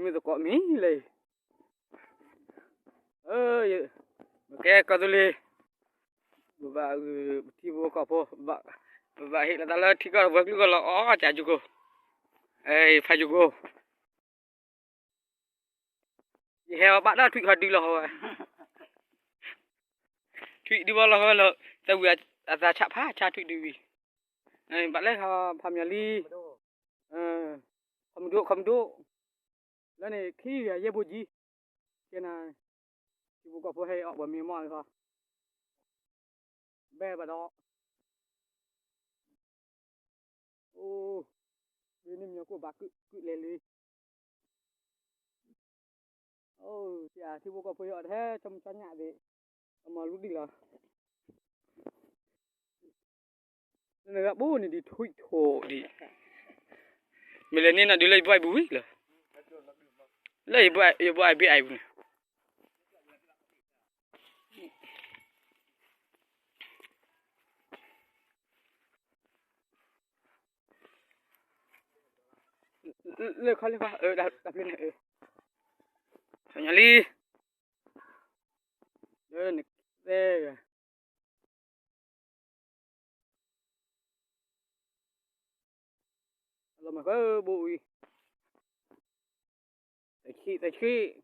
မ့ၢ်သကိးမံၤလဲၣ်, ကဲကီၢ်သူလ့ၤ, ပဘၣ်အုၣ်ပထံဖိကီၢ်ဖိ, ပဘၣ်ဟ့ၣ်လီၤသးလၢထံကီၢ်ပှၤကလုာ်ကီၢ်လီၤအီၤ ကၢ်ယူၤကိၢ်, ဖးယူၤကိၢ် ယဟဲအီၤဘၣ်ဒီးထွံၣ်ခီဒုလီၤဟီဝဲ, ထွံၣ်ဒုဘၣ်လီၤဟီဝဲလီၤ, သဝံၤအသးဆးဖးဆါထွံၣ်ဒုဝံၤ, ဘၣ်လဲၤခီဖးမၠးလံ, ခီမဒိၣ် ခီမဒိၣ်, လၢန့ၣ်ခံဂၤယဲၢ်ဘိကံ, ကဲနၤ, ထံဖိကီၢ်ဖိဟဲအီၣ်ပှၤမံမီၢ်န့ၣ်ခီ, ဘဲဘၣ်ဒီး အိၣ်, ဒ်န့ၣ်မညီကိၣ်ဘၣ်ကုၣ်လဲၤလံ, အိၣ်, ထံဖိကီၢ်ဖိအီၤတဟဲ ကၠီမုၢ်ကၠီညၣ်သ့ၣ်, အမၤလူဒံၣ်လီၤ, နဂၤဘိန့ၣ်ဒံးထွံၣ်ထိးဒံး, မ့ၢ်လဲၤန့ၢ်နၤဒုးလၢယဘှါအံၤပူၤဝံၤလၢ, လၢယဘှါအံၤဘ့ၣ်အံၤပူၤန့ၣ် လၢခီလၢခီ, တၢ်ဖျ့န့ၣ်, မၠးလံ, နသဲဂၤ လီၤမၢ်ဃၢဘိဝံၤ, တဆံးတဆံး,